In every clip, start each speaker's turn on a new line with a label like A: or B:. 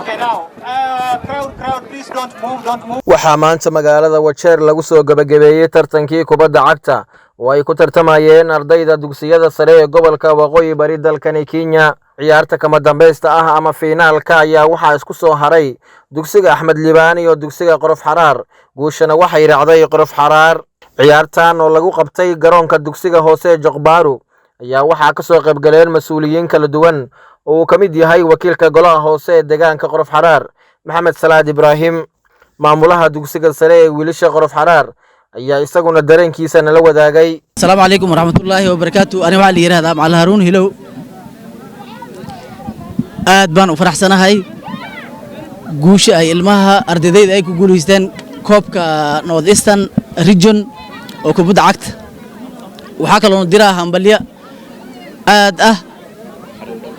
A: Okay, now, crowd, crowd, please don't move, don't move.
B: Waxaa maanta magaalada Wajeer lagu soo gebagabeeyey tartankii kubadda cagta oo ay ku tartamayeen ardayda dugsiyada sare ee gobolka Waqooyi Bari dalkani Kenya. Ciyaarta kama dambaysta ah ama fiinaalka ayaa waxaa isku soo haray dugsiga Axmed Liibaan iyo dugsiga Qorof Xaraar. Guushana waxay raacday Qorof Xaraar. Ciyaartan oo lagu qabtay garoonka dugsiga hoose ee Joqbaaru ayaa waxaa kasoo qaybgaleen mas-uuliyiin kala duwan oo uu ka mid yahay wakiilka golaha hoose ee deegaanka Qorof Xaraar, Maxamed Salaad Ibraahim. Maamulaha dugsiga sare ee wiilasha Qorof Xaraar ayaa isaguna dareenkiisa nala wadaagay.
C: Asalaamu calaykum waraxmatullaahi wabarakaatu. Ani waxaa la yidhahdaa Macalin Haruun Hilow. Aad baan u faraxsanahay guusha ay ilmaha ardaydayda ay ku guulaysteen koobka North Eastern Region oo kubadda cagta. Waxaa kaloo diraa hambalyo aad ah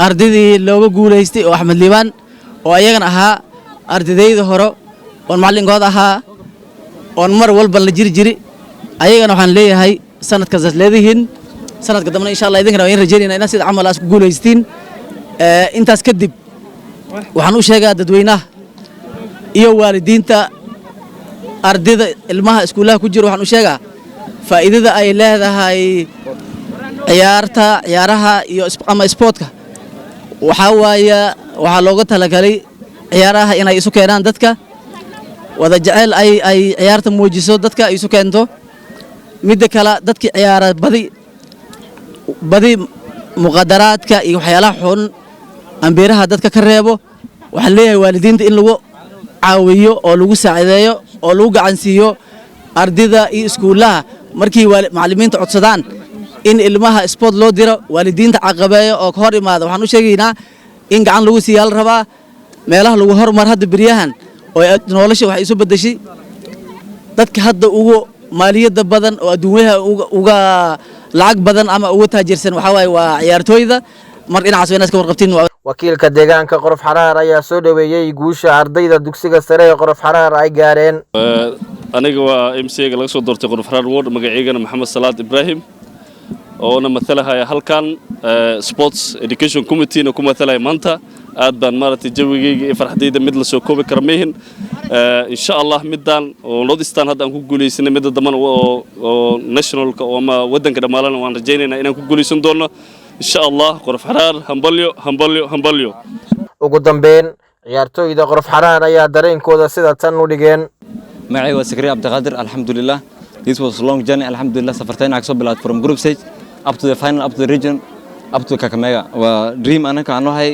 C: ardaydii looga guulaystay oo Axmed Liibaan, oo ayagana ahaa ardaydayda hore oon macallinkood ahaa oon mar walba la jiri jiri. Ayagana waxaan leeyahay, sanadkaasaad leedihiin, sanadka dambena insha Allah idinkana waan rajaynayna inaad sida camal aas ku guulaystiin. Intaas kadib, waxaan u sheegaa dadweynaha iyo waalidiinta ardayda ilmaha iskuullaha ku jira, waxaan u sheegaa faa'iidada ay leedahay ciyaarta, ciyaaraha iyo ama sportka. Waxaa waaye, waxaa looga talagalay ciyaaraha inay isu keenaan dadka wada jecel, ay ciyaarta muujiso, dadka ay isu keento. Midda kale, dadkii ciyaara badi badi muqadaraadka iyo waxyaalaha xun ambiiraha dadka ka reebo. Waxaan leeyahay waalidiinta in lagu caawiyo oo lagu saacideeyo oo lagu gacansiiyo ardayda iyo iskuullaha markii macallimiinta codsadaan in ilmaha sport loo diro. Waalidiinta caqabeeyo oo ka hor imaada, waxaan u sheegaynaa in gacan lagu siiyaa la rabaa. Meelaha lagu horumar hadda beryahan oo nolosha waxay isu beddeshay, dadka hadda ugu maaliyadda badan oo adduunyaha uga lacag badan ama uga taajirsan waxaa waaye waa ciyaartooyda. Mar dhinacaas waa inaad ka warqabtiin.
B: Wakiilka deegaanka Qorof Xaraar ayaa soo dhoweeyey guusha ardayda dugsiga sare ee Qorof Xaraar ay gaareen.
D: Aniga waa MCA-ga laga soo doortay Qorof Xaraar Ward, magaciygana Maxamed Salaad Ibraahim, oona matalahaya halkan sports education committee-na ku matalaya. Maanta aad baan maaragtay jawigayga iyo farxadayda mid la soo koobi kara mayhin. Insha Allah, midaan oo North Eastern hadda aan ku guulaysanay, midda dambana oo nationalka oo ama waddanka dhammaalana waan rajaynaynaa inaan ku guulaysan doono insha Allah. Qorof Xaraar, hambalyo, hambalyo, hambalyo.
B: Ugu dambeyn, ciyaartooyda Qorof Xaraar ayaa dareenkooda sida tan u dhigeen.
E: Magacay waa Sakariya Cabdiqaadir. Alxamdulilah, this was long journey. Alxamdulilah, safarteen waxaa kasoo bilaabay from group stage up to the final, up to the region, up to Kakamega. Waa dream anaka aan nahay,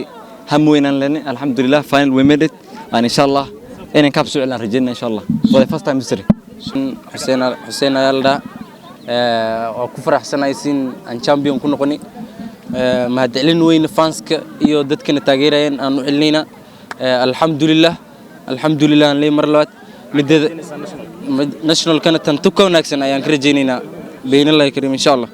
E: ham weyn aan leenay. Alxamdulilah, final we made it, and insha Allah inaan cup soo celaan rajaynaa insha Allah, for the first time history.
F: Xuseen Xuseen ayaa la dhahaa. Waa ku faraxsanahay sin aan champion ku noqoni. Mahadcelin weyn fanska iyo dadkana taageerayeen aan u celinayna. Alxamdulilah, alxamdulilah aan leey mar labaad. Midada nationalkana tan tu ka wanaagsan ayaan ka rajaynaynaa, biidnillahi kariim, insha Allah.